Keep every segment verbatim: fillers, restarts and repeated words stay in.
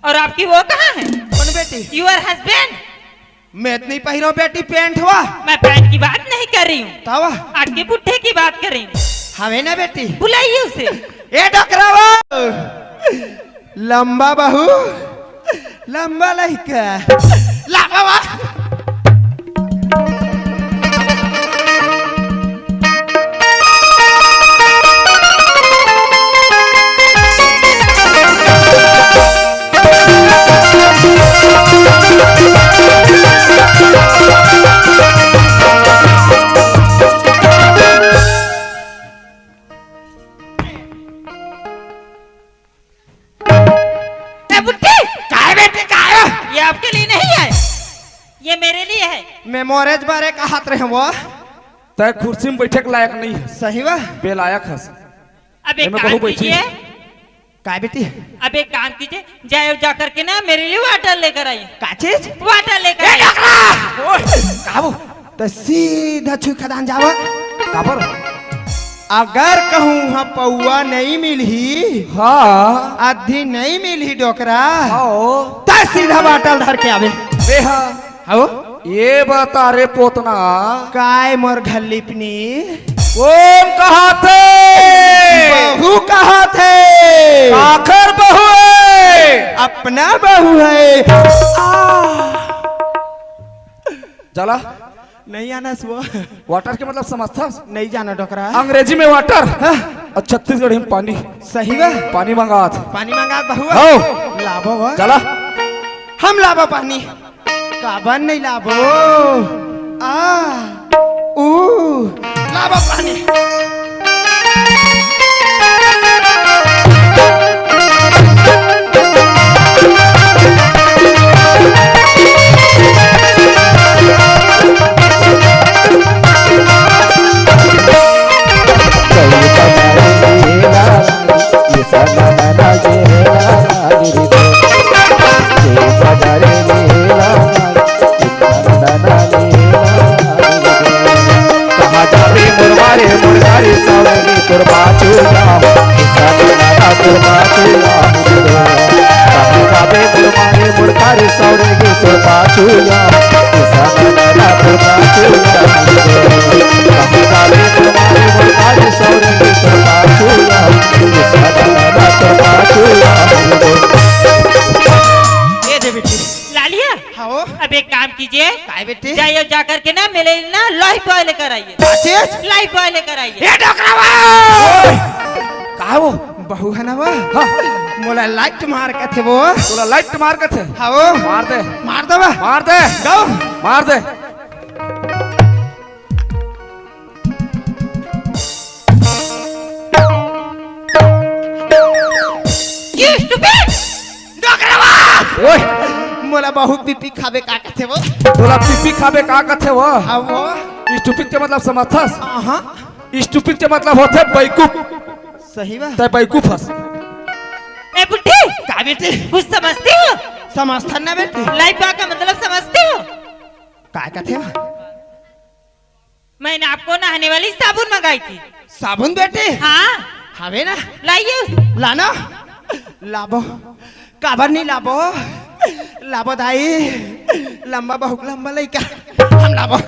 और आपकी वो कहाँ है? कौन बेटी? Your husband। मैं तो नहीं पहिरो बेटी पैंट हुआ। मैं पैंट की बात नहीं कर रही हूँ। तब? आपके बुढ़े की बात कर रही हूँ। हवे ना बेटी। बुलाइए उसे। ए डोकरा वो, लंबा बहू, लंबा लइका। लावा वा। ए बुड्ढी! काय बेटी, काय? ये आपके लिए नहीं है, ये मेरे लिए है। मैं मोरेज बारे का हाथ रहे वो। तय कुर्सी में बैठे के लायक नहीं है। सही बा। बेलायक हस। अब एक एमे काम बहू बैठी। कीजिए। काय बेटी? अब एक काम कीजिए, जाए जा करके ना मेरे लिए वाटर लेकर आइए। का चीज? वाटर लेकर ए आइए। डोकरा! ओए, का वो? तो सीधा छुई खदान जावा। काबर? अगर कहूँ वहाँ पौवा नहीं मिलही, हाँ। अद्धी नहीं मिलही डोकरा, हाँ। त सीधा बाटल धर के आवे। ए हाँ। हो? ये बता रे पोतना। काय मोर घल्लीपनी? कौन कहा थे? बहू कहा थे? आखिर बहू है। अपना बहू है। आ। जाला। नहीं आना सुआ। वाटर के मतलब समझथस? नहीं जाना डोकरा। अंग्रेजी में वाटर। हाँ। और छत्तीसगढ़ी में पानी। सही बा। पानी मंगात। पानी मंगात बहू। हो। लाबो बा। चला। हम लाबो पानी। काबर नहीं लाबो? आ, ऊ, लाबो पानी। कहाँ जाबे मोर मारे मोर गाड़ी सावरे तोर पाछू जाओ, किसान दादा तोर पाछू जाओ। कहाँ जाबे मोर मारे मोर गाड़ी सावरे तोर पाछू जाओ, किसान दादा तोर पाछू जाओ। कहाँ जाबे मोर मारे मोर गाड़ी सावरे तोर पाछू जाओ, किसान दादा तोर पाछू जाओ। ये दे बेटी। लालिया, हाँ वो। अब एक काम कीजिए, काय बेटी? जाइए, जा करके ना मेरे लिए ना लाइफ बॉय लेकर आइए। का चीज? लाइफ बॉय लेकर आइए। ए डोकरा बा! ओए! का वो? बहू है ना वो? हाँ। मोला लाइट मार कथे वो। तोला लाइट मार कथे? हाँ वो। मार दे। मार दे बा। मार दे। गो। मार दे। You stupid! डोकरा बा! ओए! मोला बहू पीपी खाबे का कथे वो? तोला पीपी खाबे का कथे वो? हाँ वो। स्टूपिड के मतलब समझथस? हाँ। स्टूपिड के मतलब होथे बैकूफ। सही बा। तय बैकूफ हस। ए बुड्ढी! का बेटी? कुछ समझती हो? समझथन ना बेटी। लाइफ बॉय का मतलब समझती हो? का कथे वो? मैंने आपको नहाने वाली साबुन मंगाई थी। साबुन बेटी? हाँ। हवे ना? लाइए उसे। लाना? लाबो। काबर नहीं लाबो? लाबो दाई। लंबा बहुत लंबा लइका। हम लाबो।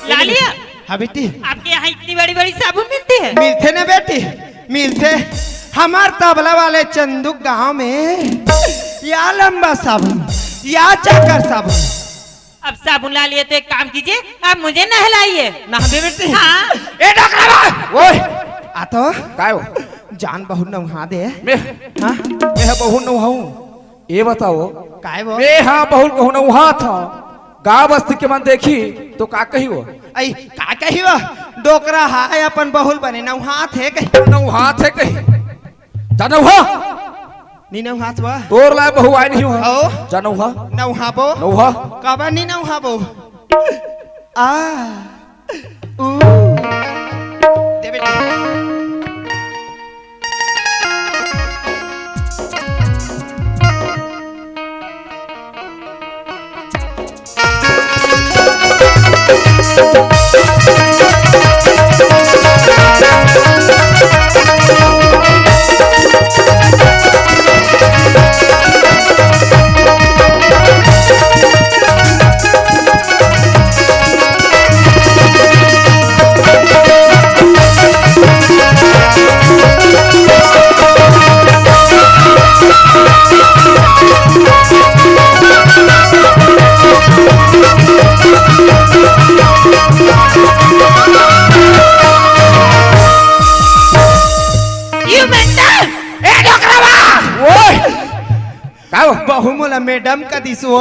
लालिया, हाँ बेटी। आपके यहाँ इतनी बड़ी बड़ी साबुन मिलती है? मिलथे ना बेटी, मिलथे। हमार तबला वाले चंदू गांव में या लंबा साबुन, या चक्कर साबुन। अब साबुन ला लिए तो एक काम कीजिए, आप मुझे नहलाइए। नहा दे बेटी। हाँ। ए डोकरा बा! ओए! आ तो। काय हो? जान बहुत नहा दे। मैं, हाँ? मैं बहुत नहाऊं। ये बताओ। काय वो? मैं हाँ बहुत कहूँ नहात हूँ। गाँव बस्ती के मन देखी तो का कही वो? अई, का कही वो, डोकरा हाय अपन बहुल बने नौहात हे कही। नौहात हे कही। जा नौहा। नी नौहात वा। तोर लाय बहू आय नहीं हुआ। आओ। जा नौहा। नौहाबो। नौहा। काबर नी नौहाबो? आ। ऊ। दे बेटी। You mental! ए डोकरावा! ओए! का हो? बहू मोला मैडम का दिस वो।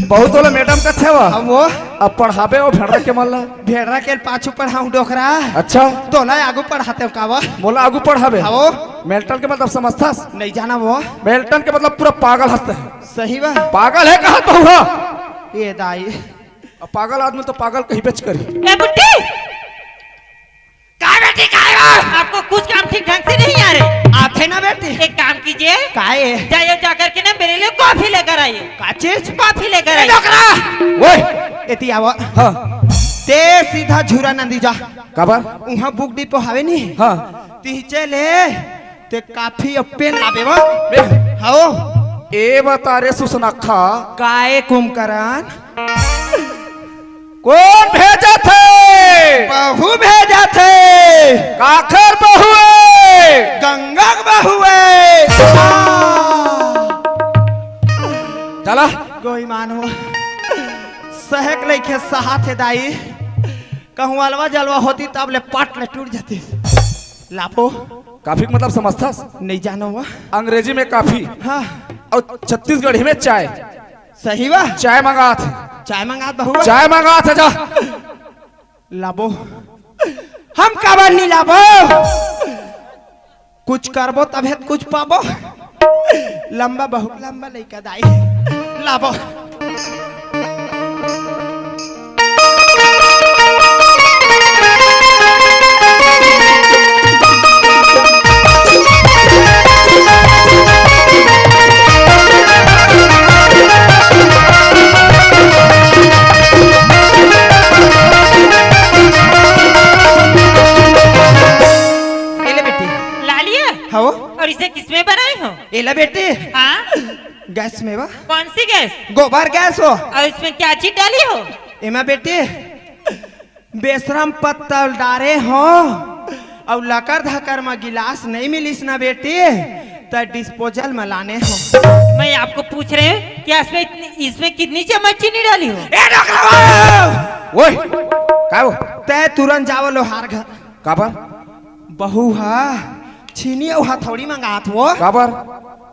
बहू तोला मैडम का थे वो? अब वो? अब पढ़ाबे वो भेड़रा के मन ला। भेड़रा के पाछू पढ़ाऊं डोकरा। अच्छा। तोला आगू पढ़ाते हो का वो? मोला आगू पढ़ाबे? हाँ वो। मेल्टन के मतलब समझथस? नहीं जाना वो। मेल्टन के मतलब पूरा पागल हंसते हैं। सही बा। पागल है कहा बहू हा? ये दाई। अब पागल आदमी तो पागल कही बेच करी। ए बुड्ढी! काय बेटी, काय बा? आपको कुछ काम ठीक ढंग से नहीं आ रहे। आथे ना बेटी। एक काम कीजिए। काय? जाइए, जा करके ना मेरे लिए कॉफी लेकर आइए। का चीज? कॉफी लेकर ए आइए। डोकरा! ओए! एती आवा। हाँ। ते सीधा झूरा नंदी जा। काबर? उहाँ बुक डिपो हवे नी? हाँ। तिहचे ले, ते काफी अउ पेन लाबे वा। बे- हव। ए बता रे सुसनखा। काय कुंभकरन? कोन भेजत हे? बहू भेजत हे। काखर बहू हे? गंगा के बहू हे। हाँ। चला। गोई मानो। सहक लइके सहात हे दाई। कहूँ अलवा जलवा होती तब ले पट ले टूट जाती। लापो। काफी के मतलब समझथस? नहीं जानो वो। अंग्रेजी में काफी। हाँ। अउ छत्तीसगढ़ी में चाय। सही बा। चाय मंगात हे। चाय मंगात बहू। चाय मंगात हे जा। लाबो। हम काबर नहीं लाबो? कुछ करबो तभे त कुछ पाबो। लंबा, बहुत लंबा लइका दाई। लाबो। ए ले बेटी। ला लिया? हाँ वो। और इसे किसमें बनाए हो? ए ले बेटी। हाँ? गैस में बा। कौन सी गैस? गोबर गैस हो। और इसमें क्या चीज डाली हो? एमा बेटी, बेसरम पत्तल डारे हो, अउ लकर धकर म गिलास नहीं मिलिस ना बेटी, त डिस्पोजल म लाने हो। मैं आपको पूछ रही हूँ, क्या इसमें इतनी, इसमें कितनी चम्मच चीनी डाली हो? ए डोकरा बाबू! ओए, काय हो? तै तुरंत जावो लोहार घर। काबर? बहू हा छीनी अउ हथौड़ी मंगात वो। काबर?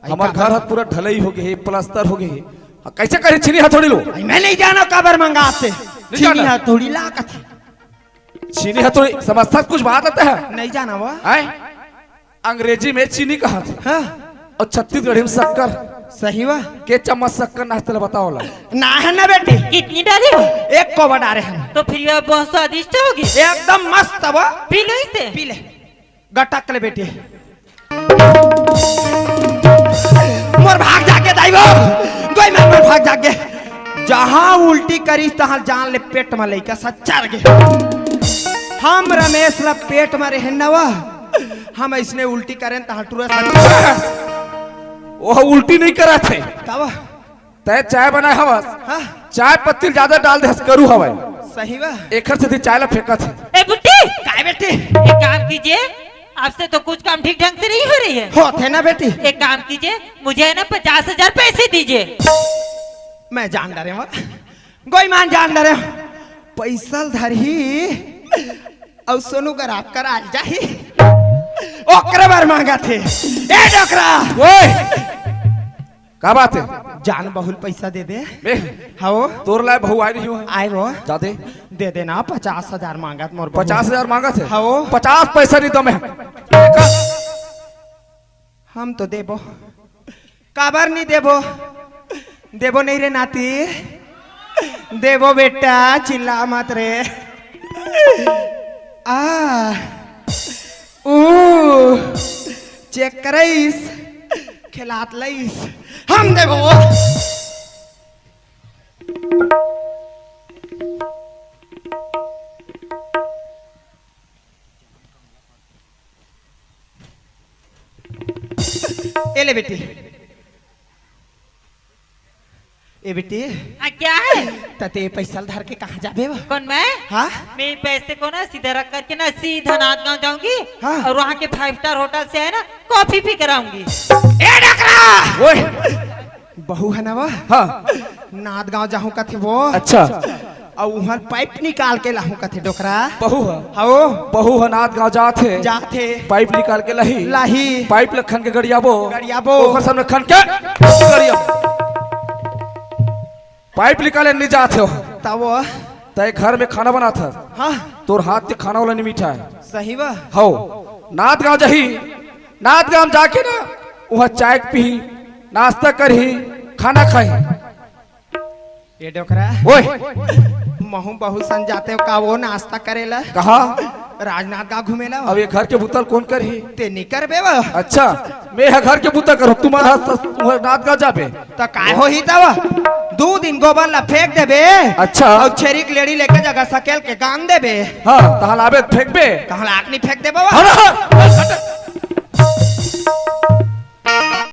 आई हमर काबर? घर ह पूरा ढलई हो गे हे, प्लास्टर हो गे हे। हाँ, कैसे करे छीनी हथौड़ी लो? आई मैं नहीं जाना काबर मंगात हे। नहीं छीनी जाना? हथौड़ी ला कथे। छीनी हथौड़ी समझता कुछ बात आता है? नहीं जाना वो। हैं? अंग्रेजी में चीनी कहा था। हाँ। अउ छत्तीसगढ़ी में शक्कर। सही बा। के चम्मच शक्कर नाश्ते ला बताओ ला। ना है ना बेटी। कितनी डाली हो? एक कोवा डारे हैं। तो फिर यह बहुत स्वादिष्ट होगी। एकदम मस्त बा। पी लो इसे। पी ले। गटक ले बेटी। मोर भाग जागे दाई वो। गोई मार मोर भाग जागे। जहाँ उल्टी करिस तहाँ जान ले पेट म लइका सच्चर गे। हम रमेश ला पेट म रहेन न वा। हम अइसने उल्टी करेन तहाँ टूरा सच्चर। ओह उल्टी नहीं करत हे। तब? तै चाय बनाए हवस। हाँ। चाय पत्ती ल जादा डाल दे हस करू हवय। सही बा। एखर सेती चाय ला फेंकत हे। ए बुड्ढी! काय बेटी? एक काम कीजिए, आपसे तो कुछ काम ठीक ढंग से नहीं हो रही है। होत हे ना बेटी। एक काम कीजिए, मुझे है ना पचास हजार पैसे दीजिए। मैं जान डरे हूँ। गोई मान जान डरे हूँ। पैसा ल धरही अउ सोनू कर आप कर आ जाही। ओकरे बर मांगत हे। ए डोकरा! ओए! का बात हे? जान बहुल पैसा दे दे। बे, हव। तोर लाय बहू आय रही हो। आय वो। जा दे। दे देना, पचास हजार मांगत मोर बहू। पचास हजार मांगत हे? हव। पचास पैसा नहीं तो मैं। हम तो देबो। काबर नहीं देबो? देबो नहीं रे नाती। देबो बेटा, चिल्ला मत रे। आ, ऊ, चेक करइस, खेलात लइस। हम देबो। ए ले बेटी। ए बेटी। हाँ, क्या है? त ते पैसा ल धर के कहाँ जाबे वा? कौन, मैं? हाँ? मैं पैसे को ना सीधा रख करके ना सीधा नांदगांव जाऊंगी। हाँ। और वहाँ के फाइव स्टार होटल से है ना, कॉफी पी कर आऊंगी। ए डकरा! ओए! बहू है ना वो? हाँ। नांदगांव जाहूं कथे वो। अच्छा। अउ उहर पाइप निकाल के लाहूं कथे डोकरा। बहू ह? हव। बहू ह नांदगांव जात हे। जात हे। पाइप निकाल के लाही। लाही। पाइप ल खन के गड़ियाबो। गड़ियाबो। ओकर सामने खन के गड़ियाबो। पाइप निकाले नहीं जात हे। तब वो? तय घर में खाना बनात हस। हाँ। तोर हाथ के खाना वाला नहीं मीठा हे। सही बा। हव। नांदगांव जाही। नांदगांव जाके ना, उहाँ चाय पीही, नाश्ता करही, खाना खाही। ए डोकरा। ओए। महूं बहू सन जाते का वो नाश्ता करेला? कहाँ? राजनांदगांव घूमेला। अब ये घर के बुता ल कौन करही? ते नहीं करबे वो। अच्छा, मैं ह घर के बुता करूँ, तुम्हारा नांदगांव जाबे। त काय होही तब? दू दिन गोबर ला फेंक देबे। अच्छा। अउ छेरी के लेड़ी लेके जगह सकेल के गांग देबे। हाँ, तहाँ लाबे फेंकबे। तहाँ लाक नहीं फेंक देबे वो। हाँ, हाँ, हाँ।